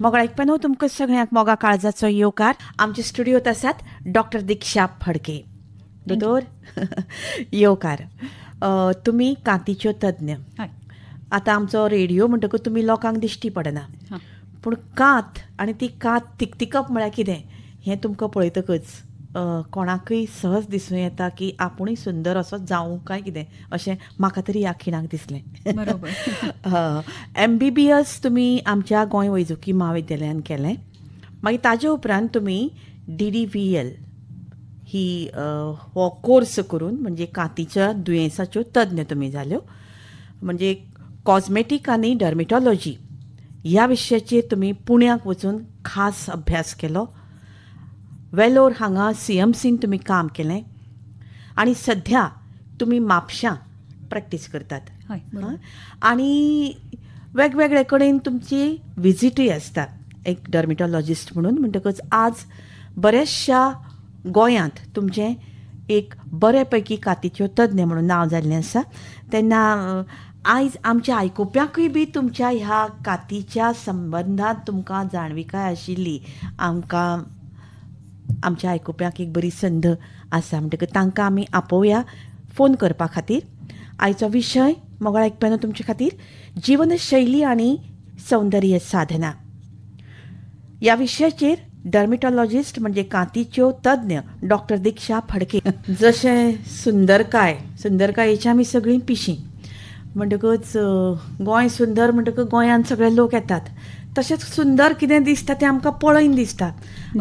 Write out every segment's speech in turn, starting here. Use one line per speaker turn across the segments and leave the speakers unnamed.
मोगाळ आयकप्यांनो, तुमकां सगळ्यांक मोगा काळजाचो येवकार. आमच्या स्टुडियोत आसात डॉक्टर दीक्षा फडके. दोतोर, येवकार. तुमी कातीच्यो तज्ञ. आतां आमचो रेडियो म्हणटकूच तुमी लोकांक दिश्टी पडना, पूण कात आनी ती कात तिकतिकप म्हळ्यार कितें हें तुमकां पळयतकच कोणाकय सहज दिसूं येता की आपुणूय सुंदर असो जावं काय कितें, अशें म्हाका तरी ह्या खिणाक दिसलें.
बरोबर.
MBBS तुमी आमच्या गोंय वैजकी म्हाविद्यालयान केलें. मागीर ताजे उपरांत तुमी DDVL ही हो कोर्स करून म्हणजे कातीच्या दुयेंसाच्यो तज्ञ तुमी जाल्यो. म्हणजे कॉस्मेटीक आनी डर्मेटॉलॉजी ह्या विशयाचेर तुमी पुण्याक वचून खास अभ्यास केलो. वेलोर हांगा CMCन तुमी काम केलें आनी सध्या तुमी म्हापशां प्रॅक्टीस करतात. आनी वेगवेगळे कडेन तुमची विजिटूय आसता एक डर्मेटॉलॉजिस्ट म्हणून. म्हणटकच आज बऱ्याचशा गोंयांत तुमचें एक बरे पैकी कातीच्यो तज्ञ म्हणून नांव जाल्लें आसा. तेन्ना आयज आमच्या आयकुप्यांकूय बी तुमच्या ह्या कातीच्या संबंदांत तुमकां जाणविकाय आशिल्ली आमकां आमच्या आयकुप्यांक एक बरी संद आसा. म्हणटकच तांकां आमी आपोवया फोन करपा खातीर. आयचो विशय मोगाळ आयकप्यांनो तुमचे खातीर जीवनशैली आनी सौंदर्य साधना ह्या विशयाचेर डर्मेटॉलॉजिस्ट म्हणजे कातीच्यो तज्ञ डॉक्टर दीक्षा फडके. जशें सुंदरकाय, सुंदरकायेची आमी सगळीं पिशीं म्हणटकच गोंय सुंदर म्हणटकच गोंयांत सगळे लोक येतात. तशेंच सुंदर कितें दिसता तें आमकां पळयन दिसता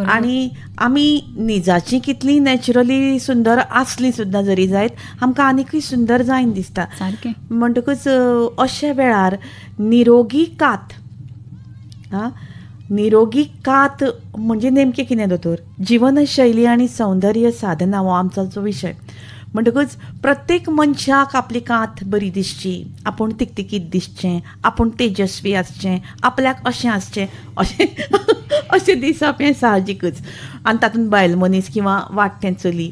आनी आमी निजाची कितली नॅचरली सुंदर आसली सुद्दां जरी जायत आमकां आनीकय सुंदर जायन दिसता. म्हणटकच अशा वेळार निरोगी कात, आं, निरोगी कात म्हणजे नेमकें कितें दोतोर? जिवनशैली आनी सौंदर्य साधना हो आमचो जो विशय. म्हणटकच प्रत्येक मनशाक आपली कात बरी दिसची, आपूण तिकतिकीत दिसचें, आपूण तेजस्वी आसचें, आपल्याक अशें आसचें, अशें अशें दिसप हें साहजिकूच. आनी तातूंत बायल मनीस किंवां वाडटें चली.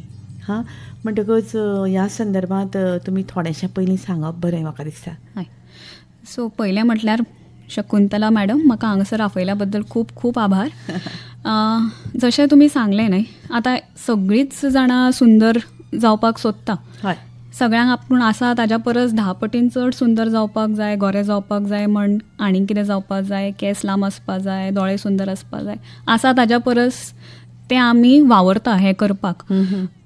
हां, म्हणटकच ह्या संदर्भांत तुमी थोडेंशें पयलीं सांगप बरें म्हाका दिसता.
हय, सो पयलें म्हटल्यार शकुंतला मॅडम, म्हाका हांगासर आपयल्या बद्दल खूब खूब आभार. जशें तुमी सांगलें न्हय, आतां सगळींच जाणां सुंदर जावपाक सोदता. सगळ्यांक आपूण आसा ताज्या परस 10 पटीन चड सुंदर जावपाक जाय, गोरे जावपाक जाय, म्हण आनीक कितें जावपाक जाय, केंस लांब आसपाक जाय, दोळे सुंदर आसपाक जाय. आसा ताज्या परस तें आमी वावरता हें करपाक.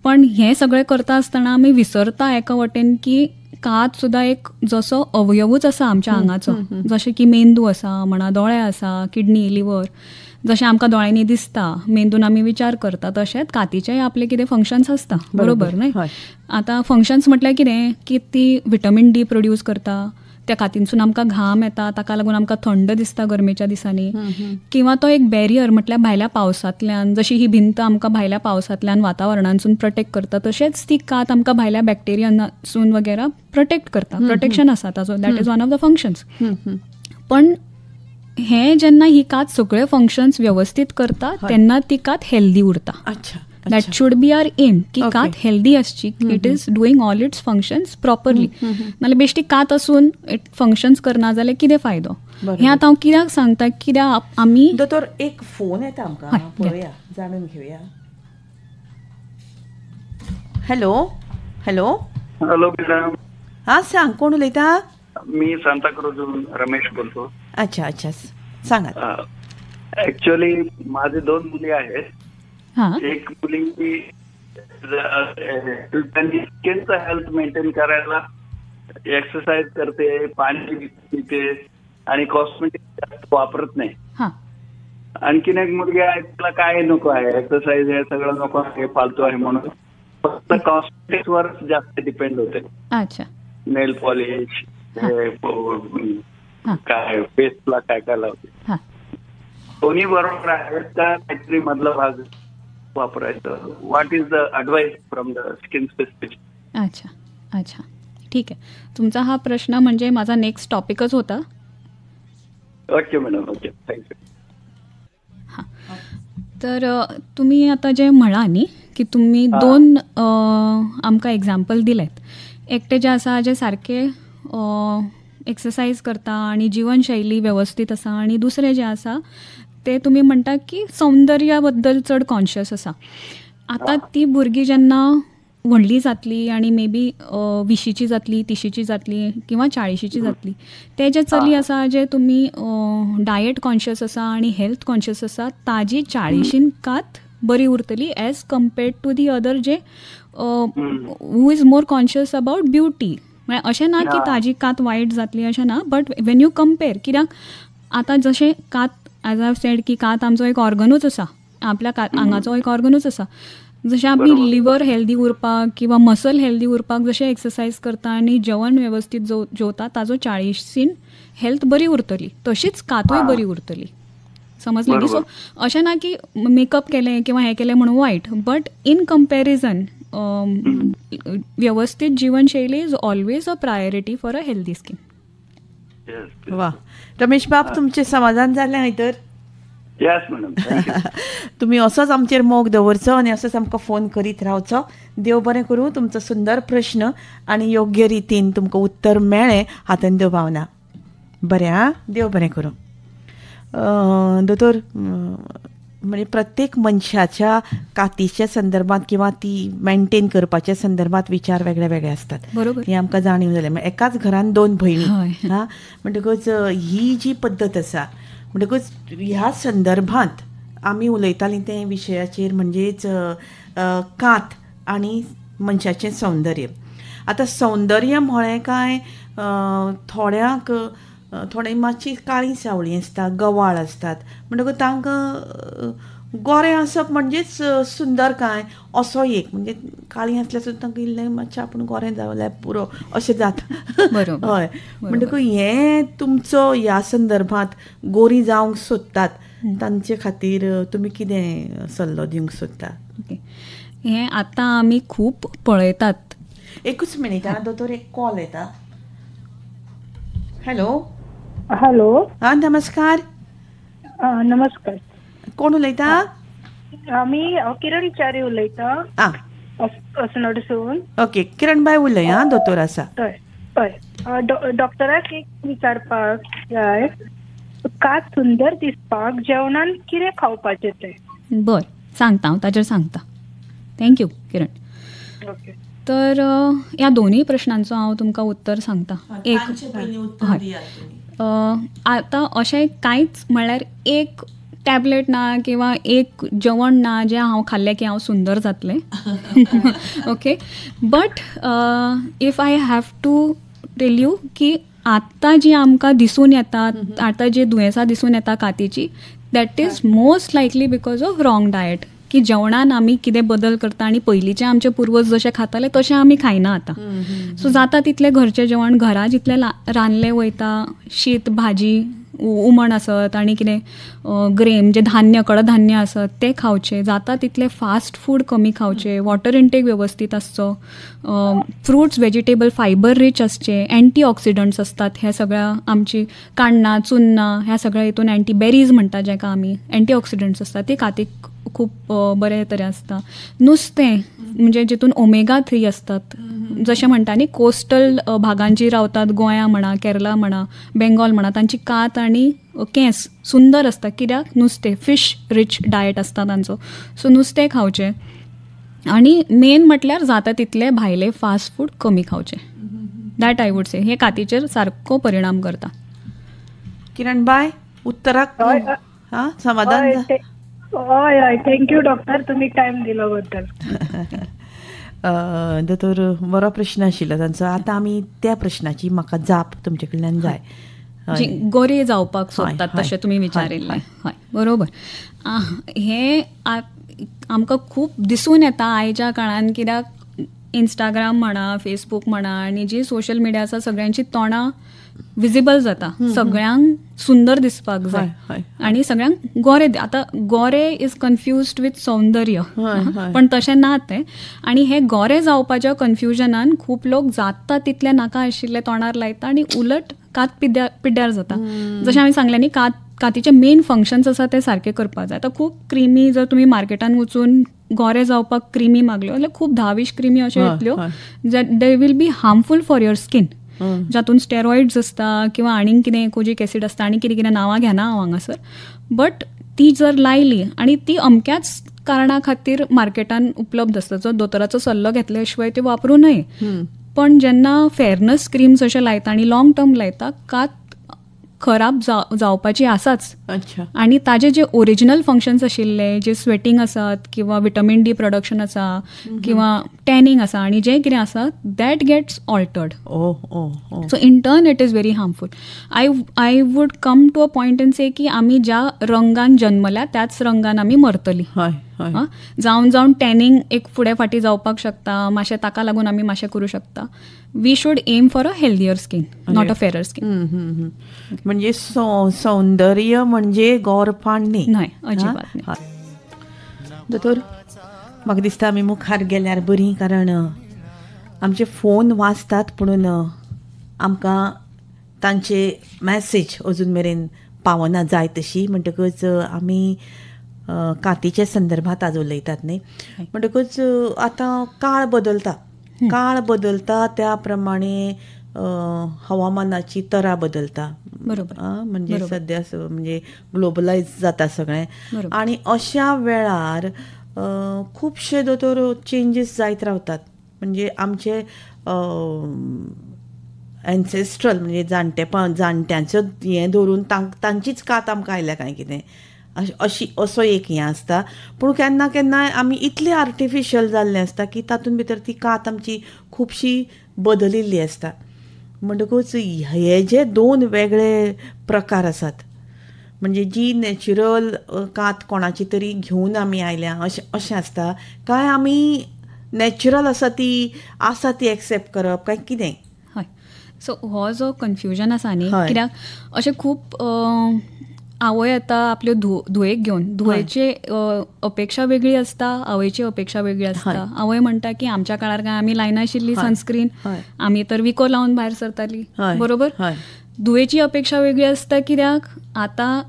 पण हें सगळें करता आसतना आमी विसरता एका वटेन की कात सुद्दां एक जसो अवयवूच आसा आमच्या आंगाचो. जशें की मेंदू आसा म्हणा, दोळे आसा, किडनी, लिवर, जशें आमकां दोळ्यांनी दिसता, मेंदून आमी विचार करता, तशेंच कातीचेय आपले कितें फंक्शन्स आसता. बरोबर न्हय? आतां फंक्शन्स म्हटल्यार कितें की ती विटमीन डी प्रोड्यूस करता, त्या कातीनसून आमकां घाम येता, ताका लागून आमकां थंड दिसता गरमेच्या दिसांनी. किंवा तो एक बॅरियर म्हटल्यार भायल्या पावसांतल्यान, जशी ही भिंत आमकां भायल्या पावसांतल्यान वातावरणांतसून प्रोटेक्ट करता, तशेंच ती कात आमकां भायल्या बॅक्टेरियांसून वगैरे प्रोटेक्ट करता. प्रोटेक्शन आसा ताजो, that is one of the functions. पण हे जेन्ना ही कात सगळे फंक्शन्स व्यवस्थीत करता तेन्ना ती कात हेल्दी उरता.
अच्छा,
that should be our aim की कात हेल्दी आसची, it is doing all its functions properly. नाल्यार बेश्टी कात आसून it functions करना जाल्यार कितें फायदो? हें आतां हांव कित्याक सांगता, कित्याक आमी
दोतोर एक फोन येता आमकां, पळोवया, जाणून घेवया. Hello, hello,
hello madam.
हां सांग, कोण उलयता?
मी सांताक्रूजहून रमेश बोलतो.
अच्छा अच्छा, सांगा.
ऍक्च्युअली माझे 2 मुली आहेत. एक मुलगी त्यांनी स्किनचं हेल्थ मेंटेन करायला एक्सरसाइज करते, पाणी पिते आणि कॉस्मेटिक जास्त वापरत नाही. आणखीन एक मुलगी आहे, तिला काय नको आहे, एक्सरसाइज हे सगळं नको आहे, फालतू आहे म्हणून फक्त कॉस्मेटिक्स वर जास्त डिपेंड होते.
अच्छा,
नेल पॉलिश, काय फेसला काय काय लावते. दोन्ही बरोबर आहेत का काहीतरी मधला भाग वापरायचं? What is the advice from the skin specialist?
अच्छा अच्छा, ठीक आहे. तुमचा हा प्रश्न म्हणजे माझा नेक्स्ट टॉपिकच होता.
Okay madam, okay, thank you.
हां, तर तुम्ही आता जे म्हणा न्ही की तुम्ही 2 आमकां एग्जाम्पल दिलेत. एकटे जे आसा जे सारके एक्सरसायज करता आनी जिवनशैली वेवस्थीत आसा आनी दुसरें जें आसा ते तुमी म्हणटा की सौंदर्या बद्दल चड कॉन्शियस आसा. आतां ती भुरगीं जेन्ना व्हडली जातली आनी मे बी 20ची जातली, 30ची जातली किंवा 40ची जातली, ते जे चली आसा जे तुमी डायट कॉन्शियस आसा आनी हेल्थ कॉन्शियस आसा ताजी 40शीन कात बरी उरतली as compared to the other J who is more conscious about beauty. म्हळ्यार अशें ना की ताजी कात वायट जातली अशें ना, बट when you compare, कित्याक आतां जशें कात एज I said की कात आमचो एक ऑर्गनूच आसा, आपल्या आंगाचो एक ऑर्गनूच आसा. जशें आमी लिवर हेल्दी उरपाक किंवा मसल हेल्दी उरपाक जशें एक्सरसायज करता आनी जेवण वेवस्थीत जेवता ताजो 40शीन हेल्थ बरी उरतली, तशीच कातूय बरी उरतली. समजलें न्ही? सो अशें ना की मेकअप केलें किंवा हें केलें म्हणून वायट, बट इन कंपेरिजन व्यवस्थीत जिवनशैली is always a priority for a healthy skin.
वा रमेश बाब, तुमचें समाधान जालें हय तर?
Yes madam.
तुमी असोच आमचेर मोग दवरचो आनी असोच आमकां फोन करीत रावचो. देव बरें करूं. तुमचो सुंदर प्रश्न आनी योग्य रितीन तुमकां उत्तर मेळ्ळें हातूंत देव भावना. बरें आं, देव बरें करूं. दोतोर, म्हणजे प्रत्येक मनशाच्या कातीच्या संदर्भात किंवा ती मेंटेन करपाच्या संदर्भात विचार वेगळे वेगळे आसतात.
बरोबर,
हें आमकां जाणीव जालें. एकाच घरान 2 भयणी, हां, म्हणटकच ही जी पद्दत आसा, म्हणटकच ह्या संदर्भात आमी उलयतालीं ते विशयाचेर, म्हणजेच कात आनी मनशाचें सौंदर्य. आतां सौंदर्य म्हळें काय थोड्यांक थोडे मातशी काळी सावळी आसता, गवाळ आसतात, म्हणटकच तांकां गोरें आसप म्हणजेच सुंदर काय असो एक, म्हणजे काळी आसल्यार सुद्दां तांकां इल्लें मातशें आपूण गोरें जाल्यार पुरो अशें जाता. हय, म्हणटकच हें तुमचो ह्या संदर्भात गोरी जावंक सोदतात तांचे खातीर तुमी कितें सल्लो दिवंक सोदता?
ओके, हें आतां आमी खूब पळयतात.
एकूच मिनीट आं दोतोर, एक कॉल येता. हॅलो.
हॅलो.
हां नमस्कार.
नमस्कार.
कोण उलयता?
आमी किरण च्यारी उलयता, अस्नोडसून.
ओके किरण बाय उलय. आं दोतोर आसा.
हय हय, डॉक्टराक एक विचारपाक जाय, कात सुंदर दिसपाक जेवणान कितें खावपाचें तें?
बर सांगता हांव, ताजेर सांगता. Thank you Kiran.
Okay,
तर ह्या दोनूय प्रश्नांचो हांव तुमकां उत्तर सांगता. एक, हय, आतां अशें कांयच म्हळ्यार एक टॅबलेट ना किंवा एक जेवण ना जें हांव खाल्लें की हांव सुंदर जातलें. Okay, but if I have to tell you की आत्तां जी आमकां दिसून येता, आतां जी दुयेंसां दिसून येता कातीची, that is most likely because of wrong diet. की जेवणान आमी कितें बदल करता आनी पयलींचे आमचे पुर्वज जशे खाताले तशें आमी खायना आतां. सो जाता तितलें घरचें जेवण, घरा जितलें रांदलें वयता, शीत भाजी हुमण आसत आनी कितें ग्रेन जे धान्य कडधान्य आसत तें खावचें, जाता तितलें फास्ट फूड कमी खावचें, वॉटर इंटेक वेवस्थीत आसचो, फ्रुट्स वेजिटेबल फायबर रीच आसचे, एंटी ऑक्सिडंट्स आसतात ह्या सगळ्या आमची काण्णां चुन्नां ह्या सगळ्या हितून एंटी बेरीज म्हणटा जाका आमी, एंटी ऑक्सिडंट्स आसतात ते कातीक खूब बरे तरेन आसता. नुस्तें म्हणजे जितून ओमेगा 3 आसतात, जशें म्हणटा न्ही कोस्टल भागान जी रावतात, गोंया म्हणा, केरला म्हणा, बेंगॉल म्हणा, तांची कात आनी केंस सुंदर आसता कित्याक नुस्तें फिश रीच डायट आसता तांचो. सो नुस्तें खावचें आनी मेन म्हटल्यार जाता तितलें भायलें फास्ट फूड कमी खावचें. That I would say हे कातीचेर सारको परिणाम करता.
किरण बाय, उत्तराक हां समाधान?
हय हय, thank you doctor, तुमी टायम दिलो बद्दल.
दोतोर, बरो प्रश्न आशिल्लो तांचो. आतां आमी त्या प्रश्नाची म्हाका जाप तुमचे कडल्यान जाय.
गोरे जावपाक सोदतात तशें तुमी विचारिल्लें. हय बरोबर. हें आमकां खूब दिसून येता आयच्या काळान, कित्याक इंस्टाग्राम म्हणा, फेसबूक म्हणा आनी जी सोशल मिडिया आसा सगळ्यांची तोंडां विजिबल जाता, सगळ्यांक सुंदर दिसपाक जाय आनी सगळ्यांक गोरे. आतां गोरे is confused with सौंदर्य, पण तशें ना तें. आनी हे गोरे जावपाच्या कन्फ्युजनान खूब लोक जाता तितले नाका आशिल्ले तोंडार लायता आनी उलट कात पिड्ड्यार जाता. जशें हांवें सांगलें न्ही, कातीचे मेन फंक्शन्स आसा ते सारके करपाक जाय. आतां खूब क्रिमी जर तुमी मार्केटान वचून गोरे जावपाक क्रिमी मागल्यो जाल्यार खूब 10-20 क्रिमी अश्यो येतल्यो they will be harmful for your skin. जातून स्टेरॉइड्स आसता किंवा आनीक कितें कोजीक एसीड आसता आनी कितें कितें नांवां घेना हांव हांगासर, बट ती जर लायली आनी ती अमक्याच कारणा खातीर मार्केटान उपलब्ध आसता, जो दोतोराचो सल्लो घेतल्या शिवाय त्यो वापरूं नये. पण जेन्ना फेरनस क्रीम्स अशें लायता आनी लॉंग टर्म लायता, कात खराब जावपाची आसाच. आनी ताजे जे ओरिजिनल फंक्शन्स आशिल्ले, जे स्वेटिंग आसात किंवा विटामीन डी प्रोडक्शन आसा किंवा टॅनिंग आसा आनी जें कितें आसा, that gets altered. So in turn it is very harmful. I would come to a point and say की आमी ज्या रंगान जन्मल्या त्याच रंगान आमी मरतली. जावन जावन टॅनिंग एक फुडें फाटीं जावपाक शकता, मातशें ताका लागून आमी मातशें करूं शकता. We should aim for a healthier skin, not a fairer skin.
म्हणजे सौंदर्य म्हणजे गोरपाण न्ही,
न्हय, अजिबात न्ही.
दोतोर, म्हाका दिसता आमी मुखार गेल्यार बरी, कारण आमचे फोन वाजतात पुणून आमकां तांचे मॅसेज अजून मेरेन पावना जाय तशी. म्हणटकच आमी कातीच्या संदर्भात आज उलयतात न्ही. म्हणटकच आतां काळ बदलता, काळ बदलता त्या प्रमाणे हवामानाची तरा बदलता.
बरोबर.
म्हणजे सद्या म्हणजे ग्लोबलायज जाता सगळें, आनी अशा वेळार खुबशे दोतोर चेंजीस जायत रावतात. म्हणजे आमचे एन्सेस्ट्रल म्हणजे जाणटेपण, जाणट्यांचो हें धरून तांचीच कात आमकां आयल्या काय कितें अशी असो एक हें आसता. पूण केन्ना केन्नाय आमी इतले आर्टिफिशियल जाल्लें आसता की तातूंत भितर ती कात आमची खुबशी बदलिल्ली आसता. म्हणटकूच हे जे दोन वेगळे प्रकार आसात, म्हणजे जी नॅचरल कात कोणाची तरी घेवन आमी आयल्या अशें अशें आसता, काय आमी नॅचरल आसा ती आसा ती एक्सेप्ट करप काय कितें?
हय, सो हो जो कन्फ्युजन आसा न्ही, कित्याक अशें खूब आवय येता आपल्यो धुवेक घेवन, धुवेची अपेक्षा वेगळी आसता, आवयची अपेक्षा वेगळी आसता. आवय म्हणटा की आमच्या काळार काय आमी लायनाशिल्ली सनस्क्रीन, आमी तर विको लावन भायर सरताली, बरोबर. धुवेची अपेक्षा वेगळी आसता, कित्याक आतां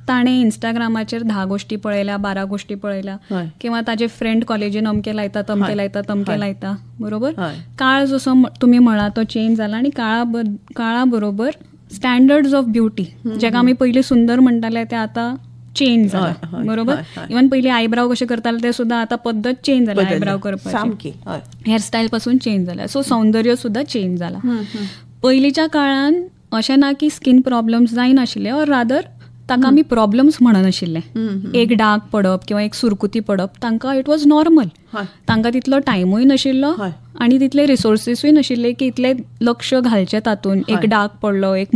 ताणें इंस्टाग्रामाचेर 10 गोष्टी पळयल्या, 12 गोष्टी पळयल्या, किंवा ताजे फ्रेंड कॉलेजीन अमके लायता, तमके लायता, तमके लायता, बरोबर. काळ जसो तुमी म्हळा तो चेंज जाला आनी काळा बरोबर स्टँडर्ड्स ऑफ ब्युटी, जेका आमी पयलीं सुंदर म्हणटाले ते आतां चेंज जाला, बरोबर. इवन पयलीं आयब्राव कशें करताले ते सुद्दां आतां पद्दत चेंज जाल्या, आयब्राव करपाची, हेअरस्टायल पासून चेंज जाल्या. सो सौंदर्य सुद्दां चेंज जाला. पयलींच्या काळान अशें ना की स्कीन प्रॉब्लम्स जायनाशिल्ले, ऑर रादर ताका आमी प्रॉब्लम्स म्हणनाशिल्ले. एक डाग पडप किंवा एक सुरकुती पडप तांकां it was normal, तांकां तितलो टायमूय नाशिल्लो आनी तितले रिसोर्सिसूय नाशिल्ले की इतले लक्ष घालचें तातूंत. एक डाग पडलो, एक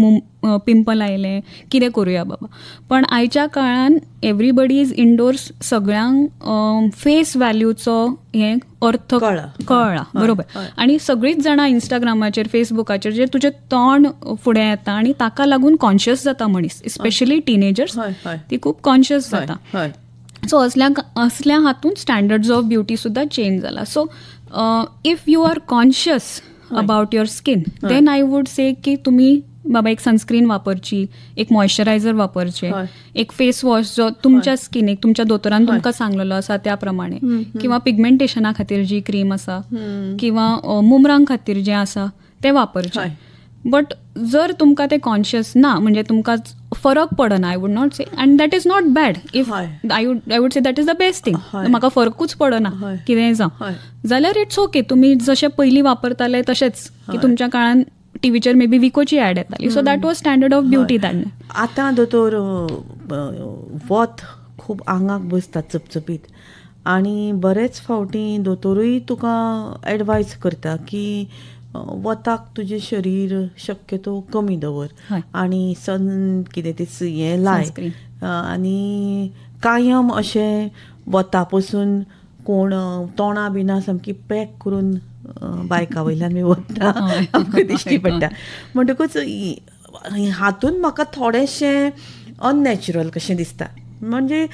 पिंपल आयलें, कितें करुया बाबा. पण आयच्या काळान एवरीबडी is indoors, सगळ्यांक फेस व्हॅल्यूचो हें अर्थ कळ्ळा, बरोबर. आनी सगळींच जाणां इंस्टाग्रामाचेर, फेसबुकाचेर जे तुजें तोंड फुडें येता आनी ताका लागून कॉन्शियस जाता मनीस, स्पेशली टिनेजर्स, ती खूब कॉन्शियस जाता. सो असल्या हातून स्टँडर्ड्स ऑफ ब्युटी सुद्दां चेंज जाला. So if you are conscious about your skin, then I would say की तुमी बाबा एक सनस्क्रीन वापरची, एक मॉइश्चरायझर वापरचे, एक फेस वॉश जो तुमच्या स्किनीक तुमच्या दोतोरान तुमकां सांगलेलो आसा त्या प्रमाणे, किंवा पिगमेंटेशना खातीर जी क्रीम आसा किंवा मुमरां खातीर जें आसा तें वापरचें. बट जर तुमकां तें कॉन्शियस ना, म्हणजे तुमकां फरक पडना, I would not say, and that is not bad. If I would say that is the best thing. म्हाका फरकूच पडना कितेंय जावं जाल्यार it's okay. तुमी जशें पयलीं वापरताले तशेंच, की तुमच्या काळान टीव्हीचेर मे बी विकोची ॲड येताली, so that was standard of beauty that.
आतां दोतोर वत खूब आंगाक बसता चपचपीत, आनी बरेच फावटी दोतोरूय तुका एडवायज करता की वताक तुजें शरीर शक्यतो कमी दवर आनी सन कितें तें हें लाय, आनी कायम अशें वता पसून कोण तोंडां बिना सामकी पॅक करून बायका वयल्यान बी वता आमकां दिश्टी पडटा. म्हणटकूच हातून म्हाका थोडेंशें अननॅचरल कशें दिसता. म्हणजे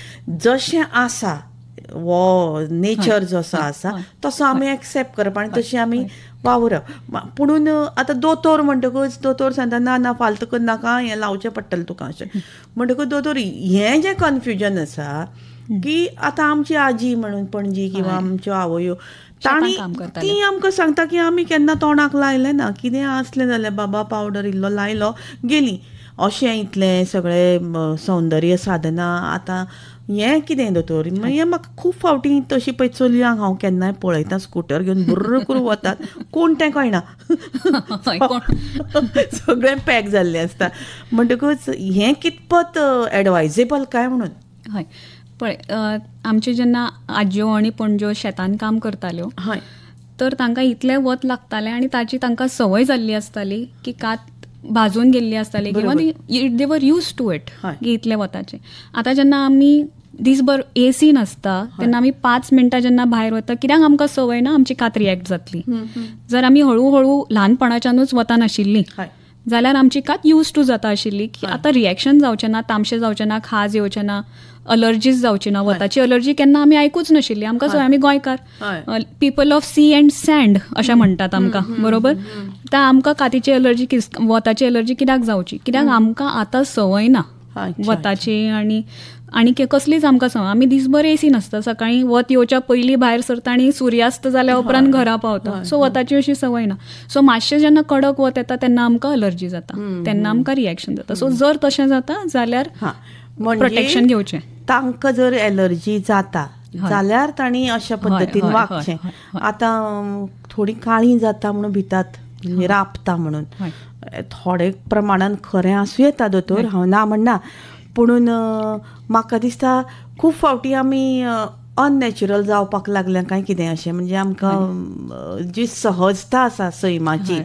जशें आसा वो नेचर जसो आसा तसो आमी एक्सेप्ट करप आनी तशें आमी वावरप. पुणून आतां दोतोर म्हणटकूच दोतोर सांगता ना ना फालतू करनाका, हें लावचें पडटलें तुका अशें. म्हणटकूच दोतोर हें जें कन्फ्युजन आसा की आतां आमची आजी म्हणून पणजी किंवा आमच्यो आवयो तांणी ती आमकां सांगता की आमी केन्ना तोंडाक लायलें ना, कितें आसलें जाल्यार बाबा पावडर इल्लो लायलो गेली. अशें इतलें सगळें सौंदर्य साधना आतां हें कितें दोतोर? हें म्हाका खूब फावटी तशी पळय चलयांक हांव केन्नाय पळयता स्कुटर घेवन बुर्र करून वतात, कोण तें कळना, सगळें पॅक जाल्लें आसता. म्हणटकूच हें कितपत एडवायजेबल काय म्हणून?
हय, पळय आमचे जेन्ना आजयो आनी पणज्यो शेतान काम करताल्यो,
हय,
तर तांकां इतलें वत लागतालें आनी ताची तांकां संवय जाल्ली आसताली की कात भाजून गेल्ली आसताली किंवा they were used to it की इतलें वताचें. आतां जेन्ना आमी दीसभर एसी नासता तेन्ना आमी 5 मिनटां जेन्ना भायर वता, कित्याक आमकां संवय ना, आमची कात रिएक्ट जातली. जर आमी हळूहळू ल्हानपणाच्यानूच वता नाशिल्ली जाल्यार आमची कात यूज टू जाता आशिल्ली की आतां रिएक्शन जावचें ना, तामशें जावचें ना, खाज येवचें ना, अलर्जीज जावची ना. वताची अलर्जी केन्ना आमी आयकूच नाशिल्ली. आमकां सगळें, आमी गोंयकार, people of sea and sand अशें म्हणटात आमकां, बरोबर? तर आमकां कातीची अलर्जी, वताची अलर्जी कित्याक जावची? कित्याक आमकां आतां संवय ना वताची आनी आनी कसलीच आमकां संवय. आमी दीसभर एसी नासता, सकाळीं वत येवच्या पयलीं भायर सरता आनी सुर्यास्त जाल्या उपरांत घरा पावता. सो वताची अशी संवय ना. सो मातशें जेन्ना कडक वत येता तेन्ना आमकां अलर्जी जाता, तेन्ना आमकां रिएक्शन जाता. सो जर तशें जाता जाल्यार प्रोटेक्शन घेवचें.
तांकां जर एलर्जी जाता जाल्यार तांणी अशा पद्दतीन वागचें. आतां थोडी काळी जाता म्हणून भितात, राबता म्हणून, थोडे प्रमाणान खरें आसूं येता दोतोर, हांव ना म्हणना, पुणून म्हाका दिसता खूब फावटी आमी अननॅचरल जावपाक लागल्या काय कितें अशें. म्हणजे आमकां जी सहजता आसा सैमाची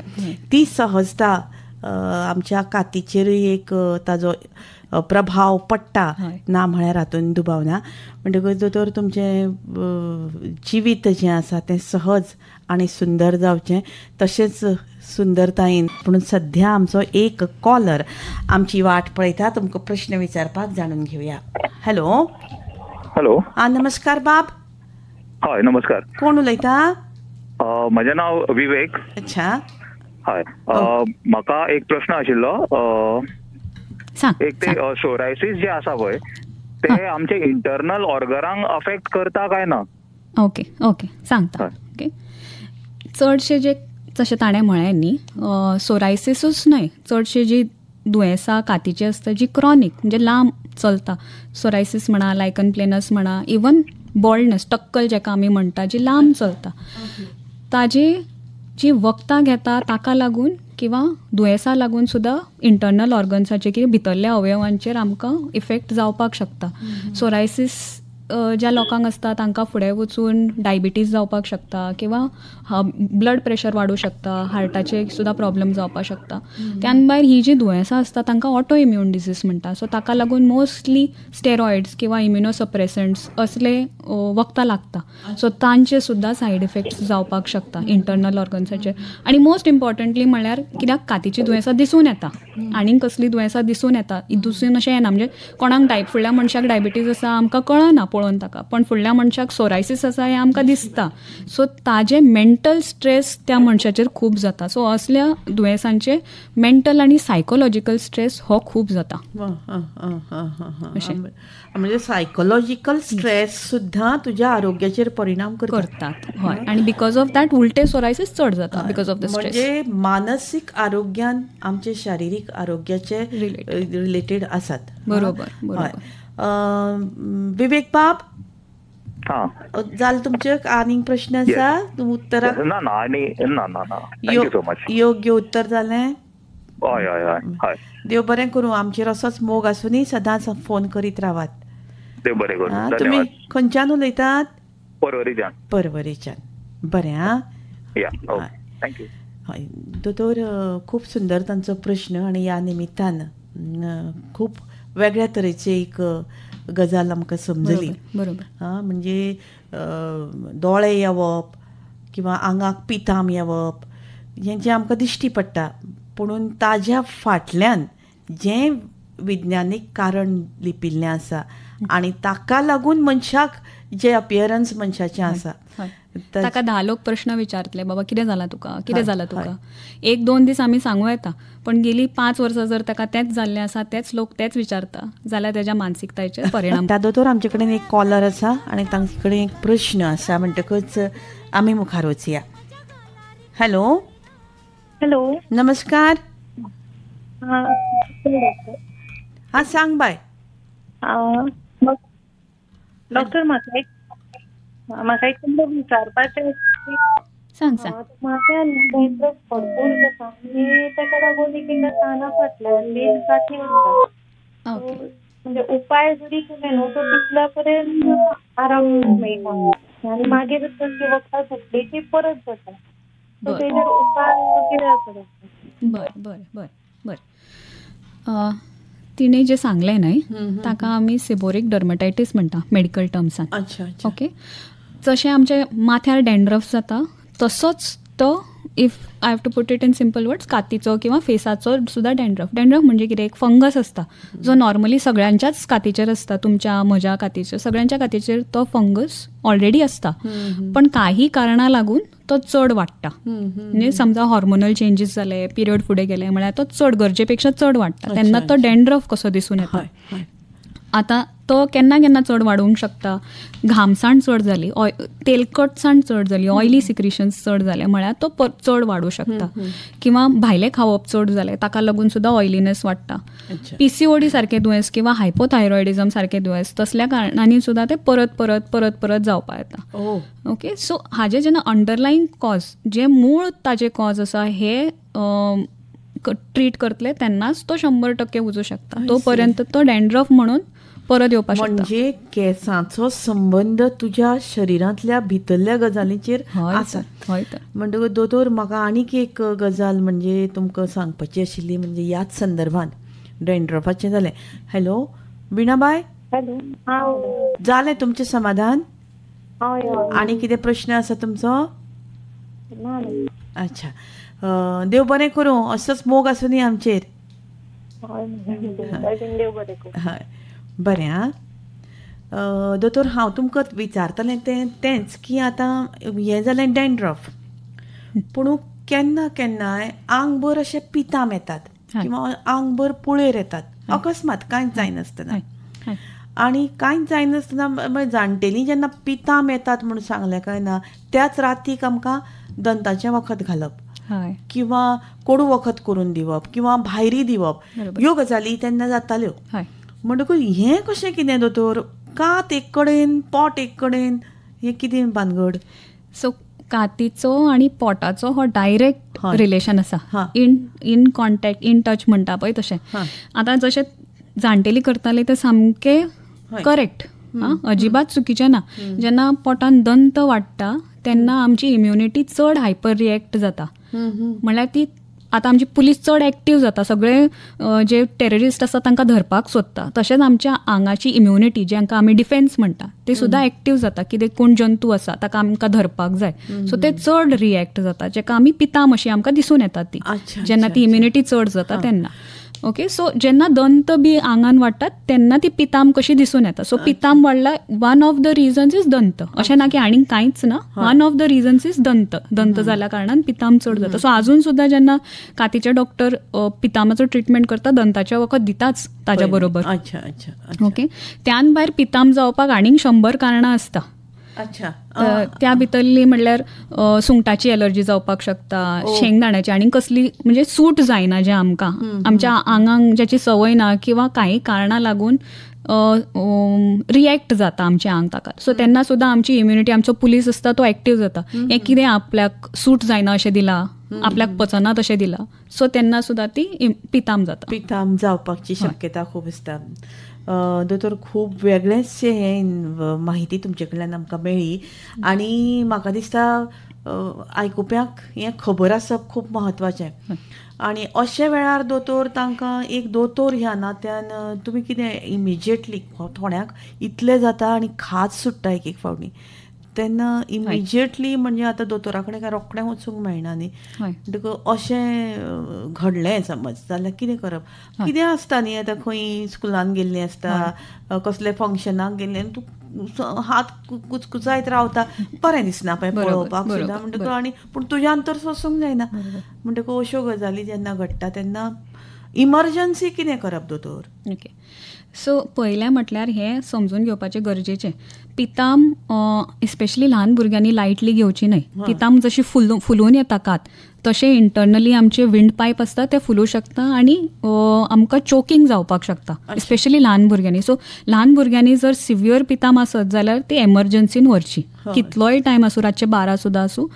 ती सहजता आमच्या कातीचेरूय एक ताजो प्रभाव पडटा, ना म्हळ्यार हातून दुबाव ना. म्हणटकच दोतोर तुमचें जिवीत जें आसा तें सहज आनी सुंदर जावचें, तशेंच सुंदरतायेन. पूण सध्या आमचो एक कॉलर आमची वाट पळयता, तुमकां प्रश्न विचारपाक जाणून घेवया. हॅलो.
हॅलो.
हा, नमस्कार बाब.
हय, नमस्कार.
कोण उलयता?
म्हजें नांव विवेक.
अच्छा.
हय, म्हाका एक प्रश्न आशिल्लो. एक ते सोरायसीस जे आसा पळय ते आमचे इंटरनल ऑर्गनांक अफेक्ट करता काय ना?
ओके ओके, सांगता. ओके, चडशे जे जशें ताणें म्हळें न्ही, सोरायसिसूच न्हय, चडशे जी दुयेंसां कातीची आसता जी क्रॉनीक म्हणजे लांब चलता, सोरायसीस म्हणा, लायकन प्लेनस म्हणा, इवन बॉल्डनेस, टक्कल जेका आमी म्हणटा, जी लांब चलता, ताजी जी वखदां घेता ताका लागून किंवा दुयेंसा लागून सुद्दां इंटरनल ऑर्गन्साचेर किंवा भितरल्या अवयवांचेर आमकां इफेक्ट जावपाक शकता. सोरायसीस ज्या लोकांक आसता तांकां फुडें वचून डायबिटीज जावपाक शकता किंवा ब्लड प्रेशर वाडूं शकता, हार्टाचे सुद्दां प्रॉब्लम जावपाक शकता. त्यान भायर ही जी दुयेंसां आसता तांकां ऑटो इम्यून डिजीज म्हणटा. सो ताका लागून मोस्टली स्टेरॉयड्स किंवा इम्युनोसप्रेसंट्स असले वखदां लागता. सो तांचे सुद्दां सायड इफेक्ट्स जावपाक शकता इंटरनल ऑर्गन्साचेर. आनी मोस्ट इम्पॉर्टंटली म्हणल्यार कित्याक कातीची दुयेंसां दिसून येता, आनीक कसलीं दुयेंसां दिसून येता, दिसून अशें येना. म्हणजे कोणाक फुडल्या मनशाक डायबिटीज आसा आमकां कळना पळोवन ताका, पण फुडल्या मनशाक सोरायसीस आसा हें आमकां दिसता. सो ताजें मेंटल स्ट्रेस त्या मनशाचेर खूब जाता. सो असल्या दुयेंसांचे मेंटल आनी सायकोलॉजिकल स्ट्रेस हो खूब जाता.
म्हणजे सायकोलॉजिकल स्ट्रेस सुद्दां तुज्या आरोग्याचेर परिणाम
करतात. हय, आनी because of that उलटे सोरायसीस चड जाता because of the stress.
म्हणजे मानसीक आरोग्यान आमचे शारिरीक आरोग्याचे रिलेटेड आसात.
बरोबर बरोबर.
विवेक बाब, जालें तुमचे आनीक प्रश्न आसा? उत्तराक
ना ना आनी ना ना ना, thank you so much.
योग्य उत्तर जालें.
हय हय हय हय.
देव बरें करूं. आमचेर असोच मोग आसूनी सदांच फोन करीत रावात.
देव बरें करूं.
तुमी खंयच्यान उलयतात?
परवरीच्यान.
परवरीच्यान. बरें. आं,
या, ओके, thank you.
हय दोतोर, खूब सुंदर तांचो प्रश्न आनी ह्या निमित्तान खूब वेगळ्या तरेची एक गजाल आमकां समजली.
बरोबर.
हां, म्हणजे दोळे येवप किंवा आंगाक पिताम येवप हें जें आमकां दिश्टी पडटा, पुणून ताज्या फाटल्यान जें विज्ञानीक कारण लिपिल्लें आसा आनी ताका लागून मनशाक जे अपियरन्स मनशाचें आसा,
ताका 10 लोक प्रश्न विचारतले, बाबा कितें जालां तुका, कितें जालां तुका. 1-2 दीस आमी सांगू येता, पण गेली 5 वर्सां जर ताका तेंच जाल्लें आसा, तेच लोक तेच विचारता जाल्यार तेज्या मानसिकतायेचेर परिणाम.
दोतोर, आमचे कडेन एक कॉलर आसा आनी तांचे कडेन एक प्रश्न आसा, म्हणटकच आमी मुखार वचया. हॅलो.
हॅलो,
नमस्कार. हा, सांग बाय.
डॉक्टर, म्हाका एक तुमकां विचारपाचें.
सांग सांग.
म्हाका डॅन्ड्रफ भरपूर जाता आनी ताका लागून एक एकदां काना फाटल्यान बीन काती उरता. म्हणजे उपाय जरी केले न्हू तो तितल्या पर्यंत आराम मेळटा आनी मागीर तसली वखदां सोंपली की परत जाता. सो तेजेर उपाय कितें आसा डॉक्टर?
बरें बरें बरें बरें. तिणें जें सांगलें न्हय ताका आमी सेबोरीक डर्मटायटीस म्हणटा मेडिकल टर्म्सान. ओके, जशें आमच्या माथ्यार डॅन्ड्रफ जाता तसोच तो, if I have to put it in simple words, कातीचो किंवा फेसाचो सुद्दां डॅन्ड्रफ. डॅन्ड्रफ म्हणजे कितें, एक फंगस आसता जो नॉर्मली सगळ्यांच्याच कातीचेर आसता, तुमच्या म्हज्या कातीचेर, सगळ्यांच्या कातीचेर तो फंगस ऑलरेडी आसता, पण काही कारणां लागून तो चड वाडटा. म्हणजे समजा हॉर्मोनल चेंजीस जाले, पिरियड फुडें गेले म्हळ्यार तो चड गरजे पेक्षा चड वाडटा, तेन्ना तो डॅन्ड्रफ कसो दिसून येता. आतां तो केन्ना केन्ना चड वाडूंक शकता, घामसाण चड जाली, तेलकटसाण चड जाली, ऑयली सिक्रिशन्स चड जाले म्हळ्यार तो चड वाडूं शकता, किंवा भायलें खावप चड जालें ताका लागून सुद्दां ऑयलीनेस वाडटा. पीसीओडी सारकें दुयेंस किंवा हायपोथायरॉयडिझम सारकें दुयेंस तसल्या कारणांनी सुद्दां तें परत परत परत परत जावपाक येता. ओके, सो हाजें जेन्ना अंडरलायींग कॉज, जें मूळ ताजें कॉज आसा हे ट्रीट करतले तेन्नाच तो 100% वचूं शकता. तो पर्यंत तो डॅन्ड्रफ म्हणून परत येवपाक शकता.
म्हणजे केसांचो संबंद तुज्या शरिरांतल्या भितरल्या गजालींचेर आसा. म्हणटकच दोतोर, म्हाका आनीक एक गजाल म्हणजे तुमकां सांगपाची आशिल्ली, म्हणजे ह्याच संदर्भान डॅन्ड्रफाचें जालें. हॅलो विणाबाय.
हॅलो,
जालें तुमचें समाधान? आनी कितें प्रश्न आसा तुमचो? अच्छा, देव बरें करूं, असोच मोग आसूं न्ही आमचेर. हय, बरें. आं दोतोर, हांव तुमकां विचारतलें तें तेंच की आतां हें जालें डॅन्ड्रफ, पूण केन्ना केन्नाय आंगभर अशें पिताम येतात किंवा आंगभर पुळेर येतात अकस्मात, कांयच जायनासतना. आनी कांयच जायनासतना जाणटेलीं जेन्ना पिताम येतात म्हूण सांगलें काय ना, त्याच रातीक आमकां दंताचें वखद घालप किंवा कोडू वखद करून दिवप किंवा भायरी दिवप, ह्यो गजाली तेन्ना जाताल्यो. म्हणटकूच हें कशें कितें दोतोर, कात एक कडेन पोट एक कडेन, हें कितें भानगड?
सो कातीचो आनी पोटाचो हो डायरेक्ट रिलेशन आसा, इन कॉन्टॅक्ट, इन टच म्हणटा पळय तशें. आतां जशें जाणटेली करताले तें सामकें करेक्ट, अजिबात चुकीचें ना. जेन्ना पोटान दंत वाडटा तेन्ना आमची इम्युनिटी चड हायपर रिएक्ट जाता, म्हणल्यार ती आतां आमची पुलीस चड एक्टीव जाता, सगळे जे टेररिस्ट आसा तांकां धरपाक सोदता. तशेंच आमच्या आंगाची इम्युनिटी, जांकां आमी डिफेन्स म्हणटा, ती सुद्दां एक्टीव जाता, कितें कोण जंतू आसा ताका आमकां धरपाक जाय, सो ते चड रिएक्ट जाता, जेका आमी पिताम अशी आमकां दिसून येता ती, जेन्ना ती इम्युनिटी चड जाता तेन्ना. ओके, सो जेन्ना दंत बी आंगान वाडटात तेन्ना ती पिताम कशी दिसून येता. सो पिताम वाडला, one of the reasons is दंत. अशें ना की आनीक कांयच ना, one of the reasons is दंत. दंत जाल्या कारणान पिताम चड जाता. सो आजून सुद्दां जेन्ना कातीचे डॉक्टर पितामाचो ट्रिटमेंट करता, दंताचें वखद दिताच ताज्या बरोबर. ओके, त्यान भायर पिताम जावपाक आनीक 100 कारणां आसता.
अच्छा,
त्या भितरली म्हणल्यार सुंगटाची एलर्जी जावपाक शकता, शेंगदाण्याची, आनी कसली म्हणजे सूट जायना जे आमकां, आमच्या आंगांक ज्याची संवय ना किंवा काही कारणां लागून रिएक्ट जाता आमचें आंग ताका. सो तेन्ना सुद्दां आमची इम्युनिटी, आमचो पुलीस आसता तो एक्टीव जाता, हें कितें आपल्याक सूट जायना अशें दिलां, आपल्याक पचना तशें दिलां, सो तेन्ना सुद्दां ती पिताम जाता.
पिताम जावपाची शक्यता खूब आसता. दोतोर, खूब वेगळेंच हें माहिती तुमचे कडल्यान आमकां मेळ्ळी आनी म्हाका दिसता आयकुप्यांक हें खबर आसप खूब म्हत्वाचें. आनी अशे वेळार दोतोर तांकां एक दोतोर ह्या नात्यान तुमी कितें इमिजिएटली, थोड्यांक इतलें जाता आनी खाज सुट्टा एक एक फावटी, तेन्ना इमिजिएटली म्हणजे आतां दोतोरा कडेन काय रोखडें वचूंक मेळना न्ही, म्हणटकच अशें घडलें समज जाल्यार कितें करप? कितें आसता न्ही, आतां खंय स्कुलान गेल्लीं आसता, कसले फंक्शनाक गेल्लें, तूं हात कुचकुचायत रावता, बरें दिसना पळय पळोवपाक सुद्दां, म्हणटकच आनी पूण तुज्यान तर सोसूंक जायना. म्हणटकच अश्यो गजाली जेन्ना घडटा तेन्ना इमर्जन्सी कितें करप दोतोर?
ओके, सो पयलें म्हटल्यार हें समजून घेवपाचें गरजेचें, पिताम स्पेशली ल्हान भुरग्यांनी लायटली घेवची न्हय. पिताम जशी फुलून येता कात, तशें इंटरनली आमचे विंड पायप आसता ते फुलूं शकता आनी आमकां चोकींग जावपाक शकता, स्पेशली ल्हान भुरग्यांनी. सो ल्हान भुरग्यांनी जर सिवियर पिताम आसत जाल्यार ती एमर्जन्सीन व्हरची, कितलोय टायम आसूं, रातचे 12 सुद्दां आसूं.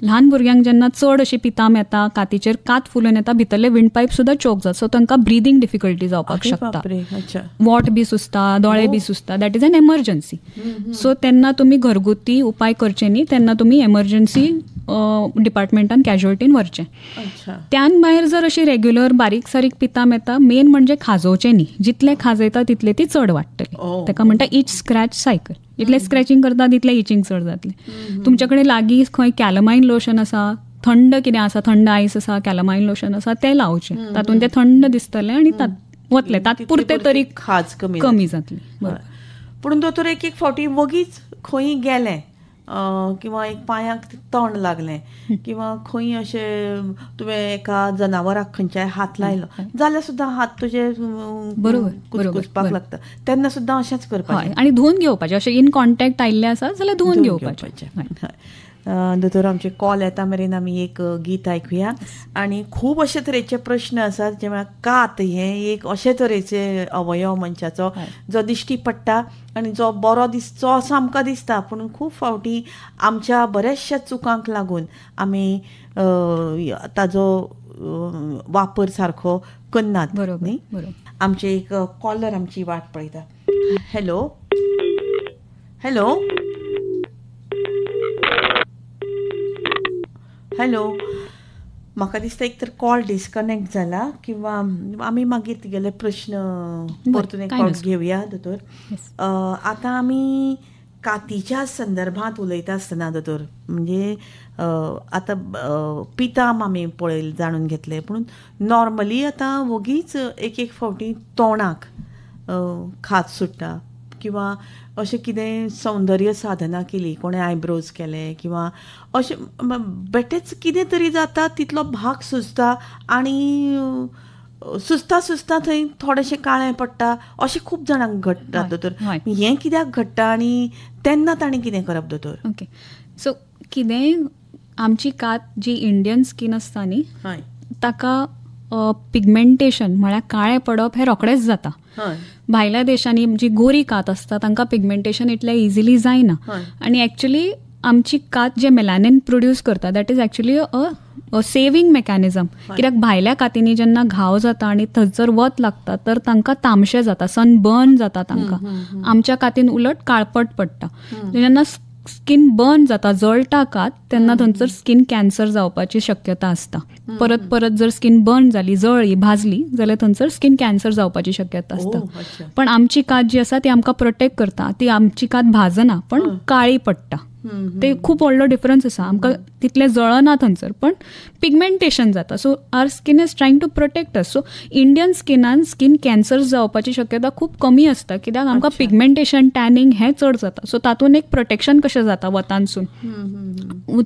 ल्हान भुरग्यांक जेन्ना चड अशी पिताम येता, कातीचेर कात फुलून येता, भितरले विंड पायप सुद्दां चोक जाता, सो तांकां ब्रिदींग डिफिकल्टी जावपाक शकता, वोट बी सुजता, दोळे बी सुजता. That is an emergency. So तेन्ना तुमी घरगुती उपाय करचे न्ही, तेन्ना तुमी एमर्जन्सी डिपार्टमेंटान कॅज्युअल्टीन व्हरचें. त्यान भायर जर अशी रेग्युलर बारीक सारीक पिताम येता, मेन म्हणजे खाजोवचें न्ही, जितलें खाजयता तितलें ती चड वाडटली. ताका म्हणटा इच स्क्रॅच सायकल, जितलें स्क्रॅचिंग करता तितलें इचिंग चड जातलें. तुमचे कडेन लागीं खंय कॅलमायन लोशन आसा, थंड कितें आसा, थंड आयस आसा, कॅलमायन लोशन आसा, तें लावचें, तातूंत तें थंड दिसतलें आनी वतलें, तात्पुरतें तरी
खाज कमी जातली.
बरोबर.
पूण दोतोर एक एक फावटी वगीच खंय गेलें किंवा एक पांयाक तण लागलें किंवा खंय अशें तुवें एका जनावराक खंयच्याय हात लायलो जाल्यार सुद्दां हात तुजे
बरोबर
कुचकुचपाक लागता, तेन्ना सुद्दां अशेंच करपाचें
आनी धुवन घेवपाचें. अशें इन कॉन्टॅक्ट आयिल्लें आसा जाल्यार धुवन घेवपाचें.
दोतोर आमचे कॉल येता मेरेन आमी एक गीत आयकुया. आनी खूब अशे तरेचे प्रश्न आसात, जे म्हळ्यार कात हें एक अशे तरेचे अवयव मनशाचो जो दिश्टी पडटा आनी जो बरो दिसचो असो आमकां दिसता, पूण खूब फावटी आमच्या बऱ्याचशा चुकांक लागून आमी ताजो वापर सारको करनात.
बरोबर न्ही?
आमचे एक कॉलर आमची वाट पळयता. हॅलो हॅलो हॅलो, म्हाका दिसता एक तर कॉल डिस्कनेक्ट जाला किंवा आमी मागीर तिगेले प्रश्न परतून एक फावट घेवया दोतोर. आतां आमी कातीच्या संदर्भात उलयता आसतना दोतोर, म्हणजे आतां पिताम आमी पळय जाणून घेतले, पूण नॉर्मली आतां वगीच एक एक फावटी तोंडाक खाज सुट्टा किंवा अशें कितें सौंदर्य साधना केली, कोणें आयब्रोज केले किंवा अशें बेटेच कितें तरी जाता, तितलो भाग सुजता आनी सुजता सुजता थंय थोडेशें काळें पडटा, अशें खूब जाणांक घडटा दोतोर. हें कित्याक घडटा आनी तेन्ना ताणें कितें करप दोतोर?
ओके, सो कितेंय आमची कात जी इंडियन स्कीन आसता न्ही, ताका पिगमेंटेशन म्हळ्यार काळें पडप हें रोखडेंच जाता. भायल्या देशांनी जी गोरी कात आसता तांकां पिगमेंटेशन इतलें इजिली जायना. आनी एक्चुली आमची कात जे मेलानिन प्रोड्यूस करता that is actually a saving mechanism. कित्याक भायल्या कातींनी जेन्ना घाव जाता आनी थंयसर वत लागता तर तांकां तामशे जाता, सनबर्न जाता तांकां. आमच्या कातीन उलट काळपट पडटा. जेन्ना स्कीन बर्न जाता, जळटा कात, तेन्ना थंयसर स्कीन कॅन्सर जावपाची शक्यता आसता. परत परत जर स्कीन बर्न जाली, जळ्ळी, भाजली जाल्यार थंयसर स्कीन कॅन्सर जावपाची शक्यता आसता. पण आमची कात जी आसा ती आमकां प्रोटेक्ट करता, ती आमची कात भाजना पण काळी पडटा. ते खूब व्हडलो डिफरन्स आसा. आमकां तितलें जळना थंयसर, पण पिगमेंटेशन जाता. So our skin is trying to protect us. So Indian स्किनान skin cancer जावपाची शक्यता खूब कमी आसता, कित्याक आमकां पिगमेंटेशन, टॅनिंग हें चड जाता. सो तातूंत एक प्रोटेक्शन कशें जाता वतांतसून.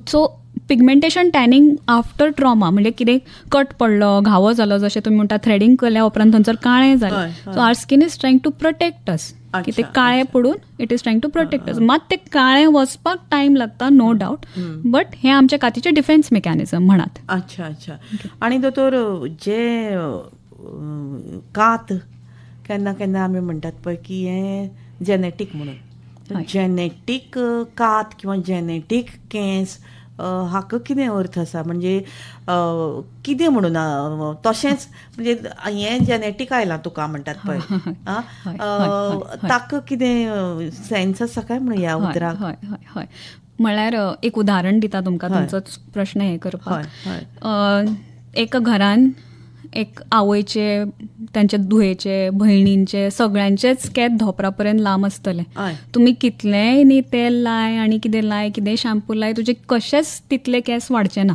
So pigmentation, tanning after trauma, म्हणजे कितें कट पडलो, घावो जालो, जशें तुमी म्हणटा थ्रेडींग केल्या उपरांत थंयसर काळें जालें. So our skin is trying to protect us, की ते काळें पडून it is trying to protect us. मात ते काळें वचपाक टायम लागता, नो डावट, बट हें आमच्या कातीचें डिफेन्स मेकॅनिझम म्हणात.
अच्छा अच्छा. आनी दोतोर, जे कात केन्ना केन्ना आमी म्हणटात पळय की हें जेनेटीक म्हणून, जेनेटीक कात किंवा जेनेटीक केंस हाका कितें अर्थ आसा? म्हणजे कितें म्हणून तशेंच म्हणजे हें जेनेटीक आयलां तुका म्हणटात पळय, ताका कितें सेन्स आसा काय म्हणून ह्या उतराक?
हय हय हय. म्हळ्यार एक उदाहरण दिता तुमकां तुमचोच प्रश्न हें करपाक. एका घरान एक आवयचे, तांच्या धुवेचे, भयणींचे, सगळ्यांचेच केंस धोपरा पर्यंत लांब आसतले. तुमी कितलेंय न्ही तेल लाय आनी कितें लाय, कितें शॅम्पू लाय, तुजे कशेंच तितले केंस वाडचे ना.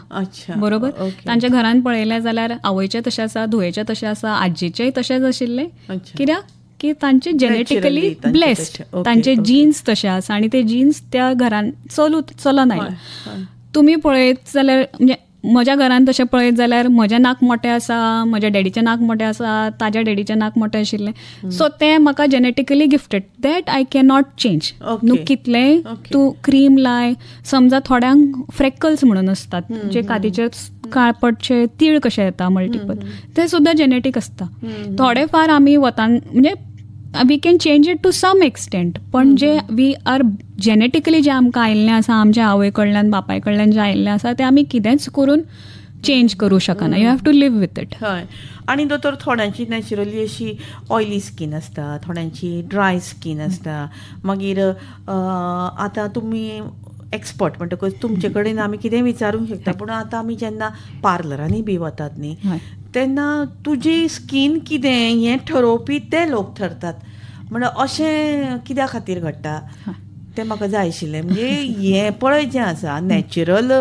बरोबर. तांच्या घरान पळयलें जाल्यार आवयचे तशें आसा, धुवेचे तशें आसा, आजीचेय तशेंच आशिल्लें. कित्याक की तांचे जेनेटिकली ब्लेस्ड, तांचे जीन्स तशे आसा आनी ते जीन्स त्या घरान चलन आयले. तुमी पळयत जाल्यार म्हणजे म्हज्या घरान तशें पळयत जाल्यार म्हजें नाक मोटें आसा, म्हज्या डॅडीचें नाक मोटें आसा, ताज्या डॅडीचें नाक मोटें आशिल्लें. सो तें म्हाका genetically gifted, that I cannot change. न्हू कितलेंय तूं क्रीम लाय, समजा थोड्यांक फ्रेकल्स म्हणून आसतात जे कातीचेर काळपटचे तीळ कशे येता मल्टिपल, ते सुद्दां जेनेटीक आसता. थोडे फार आमी वतान म्हणजे we can change it to some extent, पण जे we are genetically जे आमकां आयिल्लें आसा, आमच्या आवय कडल्यान बापाय कडल्यान जें आयिल्लें आसा तें आमी कितेंच करून चेंज करूं शकना. You have to live with it.
हय. आनी दोतोर थोड्यांची नॅचरली अशी ऑयली स्कीन आसता, थोड्यांची ड्राय स्कीन आसता. मागीर आतां तुमी एक्सपर्ट म्हणटकच तुमचे कडेन आमी कितें विचारूंक शकता, पूण आतां आमी जेन्ना पार्लरांनी बी वतात न्ही तेन्ना तुजी स्कीन कितें हें ठरोवपी ते लोक ठरतात. म्हणल्यार अशें कित्या खातीर घडटा तें म्हाका जाय आशिल्लें. म्हणजे हें पळय जें आसा नॅचरल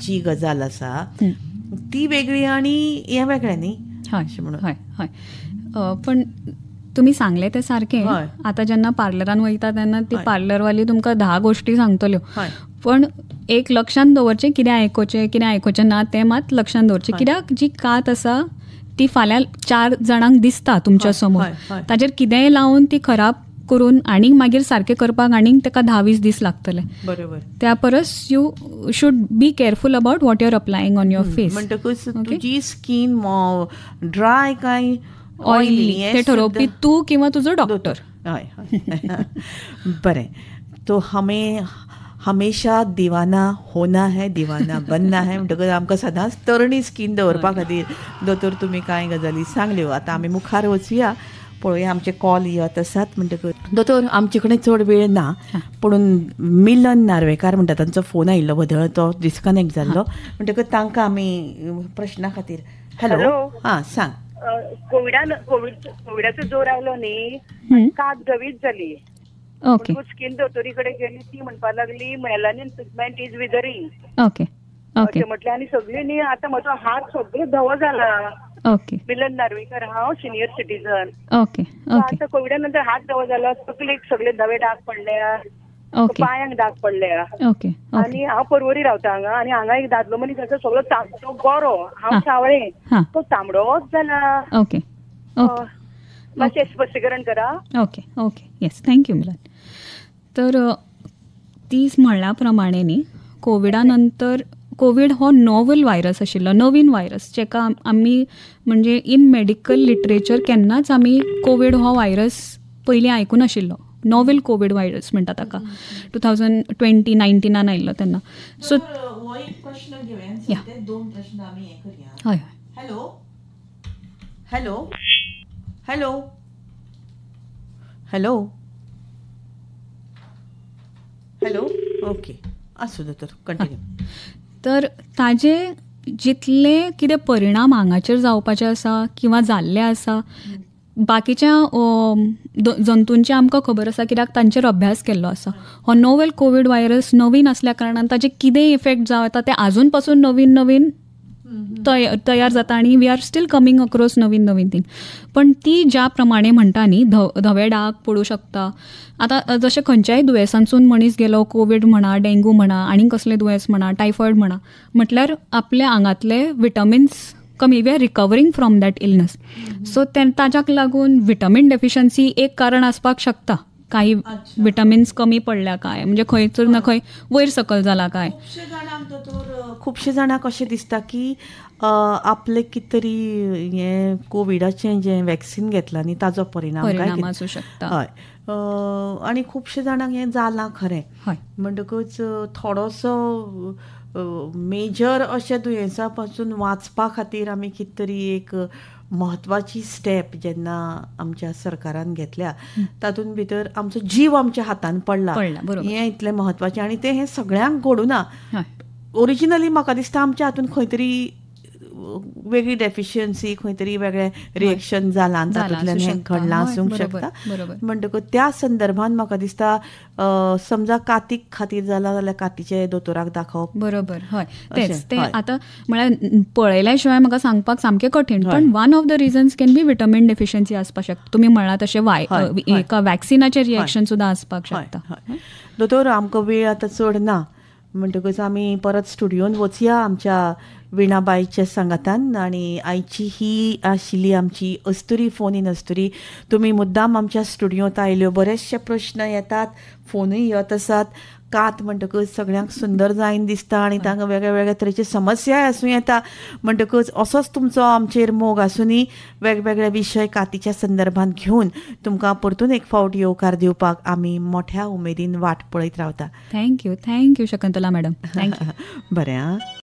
जी गजाल आसा ती वेगळी आनी हें वेगळें न्ही.
हय म्हणून हय हय. पण तुमी सांगलें तें सारकें. आतां जेन्ना पार्लरान वयता तेन्ना ती पार्लरवाली तुमकां 10 गोश्टी सांगतल्यो, पण एक लक्षांत दवरचें कितें आयकुचें कितें आयकुचें ना तें मात लक्षांत दवरचें. कित्याक जी कात आसा ती फाल्यां 4 जाणांक दिसता तुमच्या समोर, ताजेर कितेंय लावन ती खराब करून आनीक मागीर सारकें करपाक आनीक ताका 10-20 दीस लागतले.
बरोबर.
त्या परस you should be careful about what you are applying on your face.
म्हणटकच तुजी स्कीन ड्राय काय ऑयली
ते ठरोवपी तूं किंवा तुजो डॉक्टर.
हय. बरें. तो हमें हमेशा दिवाना होना है, दिवाना बनना है. म्हणटकच आमकां सदांच तरणी स्कीन दवरपा खातीर दोतोर तुमी कांय गजाली सांगल्यो. आतां आमी मुखार वचुया, पळोवया आमचे कॉल येत आसात. म्हणटकच दोतोर आमचे कडेन चड वेळ ना, पूण मिलन नार्वेकार म्हणटा तांचो फोन आयिल्लो बदळ, तो डिस्कनेक्ट जाल्लो, म्हणटकच तांकां आमी प्रश्ना खातीर. हॅलो. हां सांग.
कोविडाचो जोर आयलो न्ही, कात धवीच जाली.
ओके.
स्कीन दोतोरी कडेन गेली, ती म्हणपाक लागली melanin pigment is withering.
Okay okay
म्हटलें. आनी सगळी न्ही आतां म्हजो हात सगळो धवो जाला.
ओके.
मिलन नार्वेकर हांव, सिनियर सिटीजन.
ओके.
आतां कोविडा नंतर हात धवो जाला, तकलेक सगळे धवे डाग पडल्या, पांयांक दाग पडल्या.
ओके.
आनी हांव परवरी रावता हांगा, आनी हांगा एक दादलो मनीस आसा सगळो तो गोरो, हांव सावळे, तो तांबडोच जाला.
ओके.
मातशें स्पश्टीकरण करा.
Okay okay yes, thank you Milan. तर तीच म्हणल्या प्रमाणे न्ही कोविडा नंतर, कोवीड हो नॉवल व्हायरस आशिल्लो, नवीन व्हायरस जेका आमी म्हणजे इन मेडिकल लिटरेचर केन्नाच आमी कोवीड हो व्हायरस पयलीं आयकूं नाशिल्लो. नॉवेल कोवीड व्हायरस म्हणटा ताका, 2019 आयिल्लो तेन्ना. सो हय.
Hello hello hello hello hello. Okay, आसूं दोतोर, कंटिन्यू.
तर ताजे जितले कितें परिणाम आंगाचेर जावपाचे आसा किंवा जाल्ले आसा, बाकीच्या जंतूंचे आमकां खबर आसा कित्याक तांचेर अभ्यास केल्लो आसा. हो नोवेल कोवीड व्हायरस नवीन आसल्या कारणान ताजे कितें इफेक्ट जावं येता ते आजून पासून नवीन नवीन तयार जाता आनी we are still coming across Naveen Naveen thing. पण ती ज्या प्रमाणे म्हणटा न्ही धवे डाग पडूं शकता. आतां जशें खंयच्याय दुयेंसांतसून मनीस गेलो, कोवीड म्हणा, डेंगू म्हणा, आनी कसलें दुयेंस म्हणा, टायफॉयड म्हणा, म्हटल्यार आपल्या आंगांतले विटमिन्स कमी, we are recovering from that illness. So ताज्याक लागून विटमीन डेफिशन्सी एक कारण आसपाक शकता. काही विटमिन्स कमी पडल्या काय, म्हणजे खंयसर ना खंय वयर सकल जाला काय.
खुबशे जाणांक अशें दिसता की आपले कितें तरी हें कोविडाचें जें वॅक्सिन घेतलां न्ही ताजो परिणाम
आसूं शकता.
हय. आनी खुबशे जाणांक हें जालां खरें. म्हणटकच थोडोसो मेजर अशा दुयेंसा पासून वाचपा खातीर आमी कितें तरी एक म्हत्वाची स्टेप जेन्ना आमच्या सरकारान घेतल्या तातूंत भितर आमचो जीव आमच्या हातान पडला, हें इतलें म्हत्वाचें. आनी तें हें सगळ्यांक घडूना. ओरिजिनली म्हाका दिसता आमच्या हातून खंय तरी वेगळी डेफिशियन्सी, खंय तरी वेगळें रिएक्शन जालां, तातूंतल्यान हें घडलां आसूंक शकता. म्हणटकच त्या संदर्भान म्हाका दिसता समजा कातीक खातीर जालां जाल्यार कातीचे दोतोराक दाखोवप
बरोबर. हय, तेच तें आतां म्हळ्यार पळयल्या शिवाय म्हाका सांगपाक सामकें कठीण, पण one of the reasons can be vitamin deficiency आसपाक शकता. तुमी म्हणलां तशें एका वॅक्सिनाचें रिएक्शन सुद्दां आसपाक शकता.
दोतोर आमकां वेळ आतां चड ना, म्हणटकच आमी परत स्टुडियोन वचया आमच्या विणाबाईच्या सांगातान. आनी आयची ही आशिल्ली आमची अस्तुरी फोन इन अस्तुरी. तुमी मुद्दाम आमच्या स्टुडियोंत आयल्यो, बरेचशे प्रश्न येतात, फोनूय येत आसात. कात म्हणटकच सगळ्यांक सुंदर जायन दिसता आनी तांकां वेगळ्या वेगळ्या तरेची समस्याय आसूं येता. म्हणटकच असोच तुमचो आमचेर मोग आसुनी वेगवेगळे विशय कातीच्या संदर्भात घेवन तुमकां परतून एक फावट येवकार दिवपाक आमी मोठ्या उमेदीन वाट पळयत रावता.
Thank you, thank you Shakuntala madam. Thank you.
बरें.